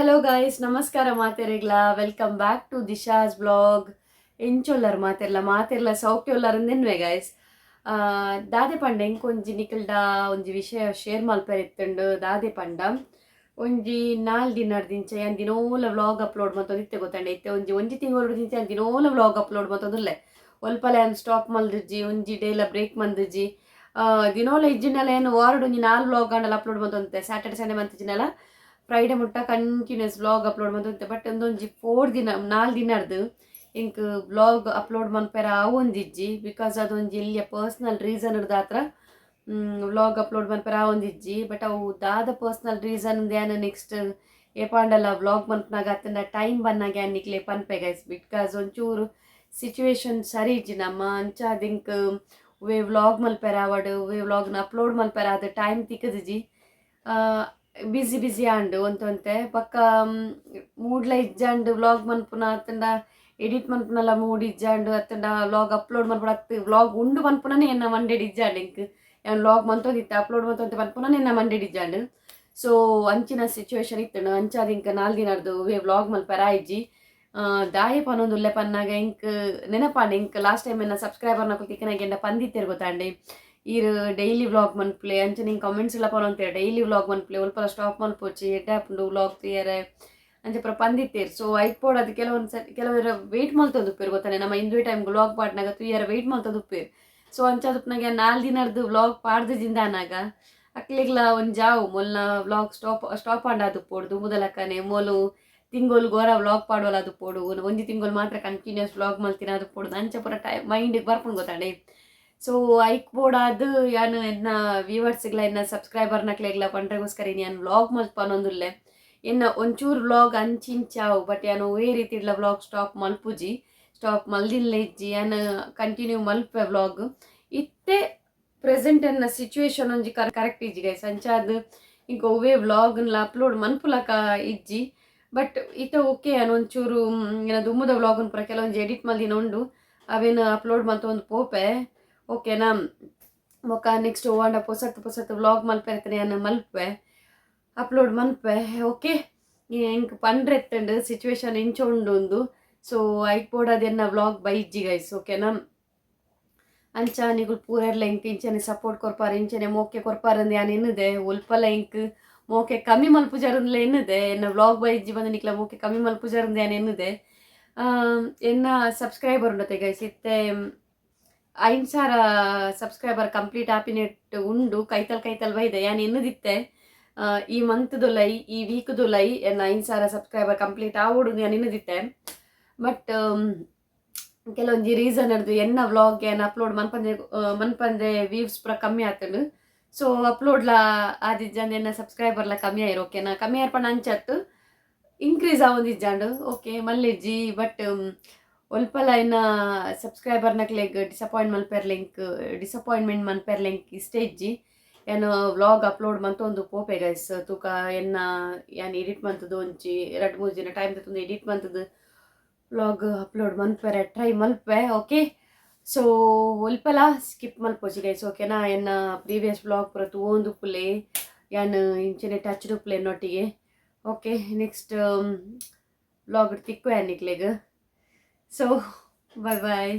Hello guys, ನಮಸ್ಕಾರ ಮಾತೆರೆಗ್ಲ. Welcome back to Disha's vlog. ಎಂಚೊಲ್ಲರ್ ಮಾತೆರ್ಲ? ಮಾತೆರ್ಲ ಸೌಖ್ಯ ನೆನ್ವೆ ಗೈಸ್. ದಾದೆ ಪಂಡ, ಇಂಕೊಂಜಿ ನಿಕಲ್ಡ ಒಂಜಿ ವಿಷಯ ಶೇರ್ ಮಲ್ಪೆರೆ ಇತ್ತುಂಡು. ದಾದೆ ಪಂಡ, ಒಂಜಿ 4 ದಿನರ್ದಿಂಚ ಯಾನ್ ದಿನೋಲ ವ್ಲಾಗ್ ಅಪ್ಲೋಡ್ ಮಲ್ತೊಂದಿತ್ತೆ, ಗೊತ್ತಂಡೆ. ಇತ್ತೆ ಒಂಜಿ ಒಂಜಿ ತಿಂಗೊಳುದಿಂಚ ಯಾನ್ ದಿನೋಲ ವ್ಲಾಗ್ ಅಪ್ಲೋಡ್ ಮಲ್ತೊಂದುಲ್ಲೆ. ಒಲ್ಪಲ ಯಾನ್ ಸ್ಟಾಪ್ ಮಲ್ದಿಜ್ಜಿ, ಒಂಜಿ ಡೇಲ ಬ್ರೇಕ್ ಮಲ್ದಿಜ್ಜಿ. ದಿನೋಲ ಇಜ್ಜಿಂಡಲ ಏನು ವಾರಡ್ ಒಂಜಿ ನಾಲ್ ವ್ಲಾಗ್ ಆಂಡಲ ಅಪ್ಲೋಡ್ ಮಲ್ತೊಂದಿತ್ತೆ. ಸ್ಯಾಟರ್ಡೆ ಸಂಡೇ ಮಂತಿಜಿನಲ ಫ್ರೈಡೆ ಮುಟ್ಟ continuous vlog upload ಮಲ್ತೊಂದಿತ್ತೆ. But ಒಂದೊಂಜಿ 4 ದಿನ, 4 ದಿನರ್ದು ಎಂಕ್ ವ್ಲಾಗ್ ಅಪ್ಲೋಡ್ ಮನ್ಪೆರ ಆವೊಂದಿಜ್ಜಿ. Because ಅದೊಂಜಿ ಎಲ್ಯ ಪರ್ಸ್ನಲ್ ರೀಸನ್ ದಾತ್ರ ವ್ಲಾಗ್ ಅಪ್ಲೋಡ್ ಮನ್ಪೆರ ಆವೊಂದಿಜ್ಜಿ. ಬಟ್ ಅವು ದಾದ ಪರ್ಸ್ನಲ್ ರೀಸನ್ ಯಾನ್ ನೆಕ್ಸ್ಟ್ ಏಪಾಂಡಲ ವ್ಲಾಗ್ ಮನ್ಪುನಾಗ ಅತ್ತಂಡ ಟೈಮ್ ಬನ್ನಾಗ ಯಾನ್ ನಿಕ್ಲೆ ಪನ್ಪೆ ಗೈಸ್. Because ಒಂಚೂರು ಸಿಚುವೇಶನ್ ಸರಿ ಇಜ್ಜಿ ನಮ್ಮ. ಅಂಚಾದ್ ಎಂಕ್ ಒವ್ವೆ ವ್ಲಾಗ್ ಮಲ್ಪೆರ ಆವಡ್, ಒವ್ವೆ ವ್ಲಾಗ್ನ ಅಪ್ಲೋಡ್ ಮಲ್ಪೆರ ಆದ್ ಟೈಮ್ ತಿಕ್ಕದಿಜಿ. ಬಿಸಿ ಬಿಸಿ ಆಂಡ್ ಒಂತೊಂತೆ. ಬೊಕ್ಕ ಮೂಡ್ಲ ಇಜ್ಜಾಂಡ್ ವ್ಲಾಗ್ ಮನ್ಪುನ ಅತ್ತಂಡ ಎಡಿಟ್ ಮನ್ಪುನಲ ಮೂಡ್ ಇಜ್ಜಾಂಡ್. ಅತ್ತಂಡ ವ್ಲಾಗ್ ಅಪ್ಲೋಡ್ ಮನ್ಪುನ ಅತ್ತು ವ್ಲಾಗ್ ಉಂಡು ಮನ್ಪುನನೇ ಎನ್ನ ಮಂಡೆಡ್ ಇಜ್ಜಾಂಡ್. ಎಂಕ್ ಯಾನ್ ವ್ಲಾಗ್ ಮಂತೊಂದಿತ್ತೆ, ಅಪ್ಲೋಡ್ ಮಂತೊಂತೆ ಪನ್ಪುನನೇ ಎನ್ನ ಮಂಡೆಡ್ ಇಜ್ಜಾಂಡ್. ಸೊ ಅಂಚಿನ ಸಿಚುವೇಶನ್ ಇತ್ತುಂಡು. ಅಂಚಾದ್ ಇಂಕ 4 ದಿನರ್ದು ಒವ್ವೆ ವ್ಲಾಗ್ ಮಲ್ಪೆರ ಆಯ್ಜಿ. ದಾಯೆ ಪನೊಂದುಲ್ಲೆ ಪನ್ನಾಗ, ಎಂಕ್ ನೆನಪಾಂಡ್, ಎಂಕ್ ಲಾಸ್ಟ್ ಟೈಮ್ ಎನ್ನ ಸಬ್ಸ್ಕ್ರೈಬರ್ನಕುಲು ತಿಕ್ಕನಾಗ ಎಂಡ ಪಂದಿತ್ತೆರ್, ಗೊತ್ತಾಂಡೆ, ಈರ್ ಡೈಲಿ ವ್ಲಾಗ್ ಮನ್ಪುಲೆ ಅಂಚನೆ ಹಿಂಗೆ ಕಾಮೆಂಟ್ಸ್ ಎಲ್ಲ ಪನೊಂತೇರ್, ಡೈಲಿ ವ್ಲಾಗ್ ಮನ್ಪುಲೆ, ಒಲ್ಪ ಸ್ಟಾಪ್ ಮನ್ಪೊಚ್ಚಿ, ಎಡ್ಡೆ ಆಪುಂಡು ವ್ಲಾಗ್ ತೂಯರೆ ಅಂಚ ಪೂರ ಪಂದಿತ್ತೇರ್. ಸೊ ಐಕ್ ಪೋಡಾದ್ ಕೆಲವೊಂದು ಸರಿ ಕೆಲವರು ವೆಯ್ಟ್ ಮಲ್ತೊಂದುಪ್ಪೆರ್, ಗೊತ್ತಾನೆ. ನಮ್ಮ ಇಂದುವೆ ಟೈಮ್ ವ್ಲಾಗ್ ಪಾಡ್ನಾಗ ತೂಯರೆ ವೆಯ್ಟ್ ಮಲ್ತೊಂದುಪ್ಪೆರ್. ಸೊ ಅಂಚಾದುಪ್ಪುನಾಗ 4 ದಿನರ್ದು ವ್ಲಾಗ್ ಪಾಡ್ದಿಜಿಂದ ಅನಾಗ ಅಕ್ಲೆಗ್ಲ ಒಂಜಾವು ಮೊಲ್ನ vlog stop stop ಆಂಡ ಅದು ಪೋಡು ದುಂಬುದಲಕ್ಕನೆ ಮೋಲು ತಿಂಗೊಲು ಗೋರ ವ್ಲಾಗ್ ಪಾಡುವಲ್ಲ ಅದು ಪೋಡು, ಒಂಜಿ ತಿಂಗೊಲು ಮಾತ್ರ ಕಂಟಿನ್ಯೂಸ್ ವ್ಲಾಗ್ ಮಲ್ತಿನ ಅದು ಪೋಡು ಅಂಚ ಪೂರ ಟೈಮ್ ಮೈಂಡಿಗೆ ಬರ್ಪುಂಡು, ಗೊತ್ತಾಂಡೆ. ಸೊ ಐಕ್ ಬೋಡಾದ್ ಯಾನ್ ಎನ್ನ ವ್ಯೂವರ್ಸ್ಗ್ಲ ಎನ್ನ ಸಬ್ಸ್ಕ್ರೈಬರ್ನಕ್ಲೆಗ್ಲ ಪಂಡ್ರೆಗೋಸ್ಕರ ಯಾನ್ ವ್ಲಾಗ್ ಮಲ್ತ್ ಪನೊಂದುಲ್ಲೆ. ಎನ್ನ ಒಂಚೂರು ವ್ಲಾಗ್ ಅಂಚಿಂಚಾವು, ಬಟ್ ಯಾನ್ ಒವ್ವೇ ರೀತಿಡ್ಲ ವ್ಲಾಗ್ ಸ್ಟಾಪ್ ಮಲ್ಪುಜಿ, ಸ್ಟಾಪ್ ಮಲ್ದಿಲ್ಲ ಇಜ್ಜಿ. ಯಾನ್ ಕಂಟಿನ್ಯೂ ಮಲ್ಪೆ ವ್ಲಾಗ್. ಇತ್ತೆ ಪ್ರೆಸೆಂಟ್ ಎನ್ನ ಸಿಚುವೇಶನ್ ಒಂಜಿ ಕರೆಕ್ಟ್ ಇಜ್ಜಿ ಗೈಸ್. ಅಂಚಾದ್ ಇಂಕ ಒವ್ವೇ ವ್ಲಾಗ್ನ್ಲ ಅಪ್ಲೋಡ್ ಮನ್ಪುಲಕ ಇಜ್ಜಿ. ಬಟ್ ಇತ್ತೆ ಓಕೆ, ಯಾನ್ ಒಂಚೂರು ಏನ ದುಂಬುದ ವ್ಲಾಗ್ ಪೂರ ಕೆಲವೊಂಜಿ ಎಡಿಟ್ ಮಲ್ದಿನ ಉಂಡು, ಅವೇನು ಅಪ್ಲೋಡ್ ಮಲ್ತೊಂದು ಪೋಪೆ, ಓಕೆನಾ? ಬೊಕ್ಕ ನೆಕ್ಸ್ಟ್ ಓವಾಂಡ ಪೊಸತ್ ಪೊಸತ್ ವ್ಲಾಗ್ ಮಲ್ಪೆರ್ತನೆ, ಯಾನ್ ಮಲ್ಪೆ, ಅಪ್ಲೋಡ್ ಮನ್ಪೆ, ಓಕೆ? ಎಂಕ್ ಪಂಡ್ರೆ ಎತ್ತಂಡು ಸಿಚುವೇಶನ್ ಇಂಚ ಉಂಡು ಉಂದು. ಸೊ ಐಕ್ ಬೋಡಾದ್ ಎನ್ನ ವ್ಲಾಗ್ ಬೈಜ್ಜಿ ಗೈಸ್, ಓಕೆನಾ? ಅಂಚ ನಿಗುಲ್ ಪೂರೆರ್ಲ ಎಂಕ್ ಇಂಚನೆ ಸಪೋರ್ಟ್ ಕೊರ್ಪಾರ, ಇಂಚನೆ ಮೋಕೆ ಕೊರ್ಪಾರಂದು ಯಾನ್ ಎನ್ನುದೆ. ಒಲ್ಪಲ ಎಂಕ್ ಮೋಕೆ ಕಮ್ಮಿ ಮಲ್ಪುಜಾರಂದ್ಲ ಎನ್ನುದೆ. ಎನ್ನ ವ್ಲಾಗ್ ಬೈಜ್ಜಿ ಬಂದು ನಿಕ್ಲ ಮೋಕೆ ಕಮ್ಮಿ ಮಲ್ಪುಜಾರಂದು ಯಾನ್ ಎನ್ನುದೆ. ಎನ್ನ ಸಬ್ಸ್ಕ್ರೈಬರ್ ಉಂಡತೆ ಗೈಸ್, ಇತ್ತೆ 5000 ಸಬ್ಸ್ಕ್ರೈಬರ್ ಕಂಪ್ಲೀಟ್ ಆಪಿನೆಟ್ ಉಂಡು. ಕೈತಲ್ ಕೈತಲ್ ಬೈದೆ. ಯಾನ್ ಎನ್ನುದಿತ್ತೆ, ಈ ಮಂತ್ದುಲೈ, ಈ ವೀಕ್ದುಲೈ ಎನ್ನ 5000 ಸಬ್ಸ್ಕ್ರೈಬರ್ ಕಂಪ್ಲೀಟ್ ಆವೊಡು ಯಾನ್ ಎನ್ನುದಿತ್ತೆ. ಬಟ್ ಕೆಲವೊಂಜಿ ರೀಸನ್ ಹಿಡ್ದು ಎನ್ನ ವ್ಲಾಗ್ ಏನ್ ಅಪ್ಲೋಡ್ ಮನ್ಪಂದೆ ಮನ್ಪಂದೆ ವ್ಯೂಸ್ ಪೂರ ಕಮ್ಮಿ ಆತಂಡು. ಸೊ ಅಪ್ಲೋಡ್ಲ ಆದಿಜ್ಜಂದೆ ಎನ್ನ ಸಬ್ಸ್ಕ್ರೈಬರ್ಲ ಕಮ್ಮಿ ಆಯಿರು, ಓಕೆನಾ? ಕಮ್ಮಿ ಆಯ್ಪಂಡ ಅಂಚತ್ತು ಇನ್ಕ್ರೀಸ್ ಆವೊಂದಿಜ್ಜಾಂಡು, ಓಕೆ, ಮಲ್ಲಿಜ್ಜಿ. ಬಟ್ ಒಲ್ಪಲ ಎನ್ನ ಸಬ್ಸ್ಕ್ರೈಬರ್ನಕ್ಲೆಗ್ ಡಿಸಪಾಯಿಂಟ್ ಮಲ್ಪೆರ್ಲ ಎಂಕ್ ಡಿಸಪಾಯಿಂಟ್ಮೆಂಟ್ ಮನ್ಪೆರ್ಲ ಎಂಕ್ ಇಷ್ಟ ಇಜ್ಜಿ. ಯಾನ್ ವ್ಲಾಗ್ ಅಪ್ಲೋಡ್ ಮಂತೊಂದು ಪೋಪೆ ಗೈಸ್. ತೂಕ, ಎನ್ನ ಯಾನ್ ಎಡಿಟ್ ಮಂತದ್ದು ಒಂಜಿ 2-3 ದಿನ ಟೈಮ್ ತಗೊಂಡು ಎಡಿಟ್ ಮಂತದ್ದು ವ್ಲಾಗ್ ಅಪ್ಲೋಡ್ ಮನ್ಪೆರೆ ಟ್ರೈ ಮಲ್ಪೆ, ಓಕೆ? ಸೊ ಒಲ್ಪಲ ಸ್ಕಿಪ್ ಮಲ್ಪೊಚಿ ಗೈಸ್, ಓಕೆನಾ? ಎನ್ನ ಪ್ರೀವಿಯಸ್ ವ್ಲಾಗ್ ಪೂರ ತೂವೊಂದು ಯಾನ್ ಇಂಚನೆ ಟಚ್ ಉಪ್ಪುಲೆ ಎನ್ನೊಟ್ಟಿಗೆ. Okay, next vlog ತಿಕ್ಕು ಯಾನ್ ನಿಕ್ಲೆಗ್. So bye bye.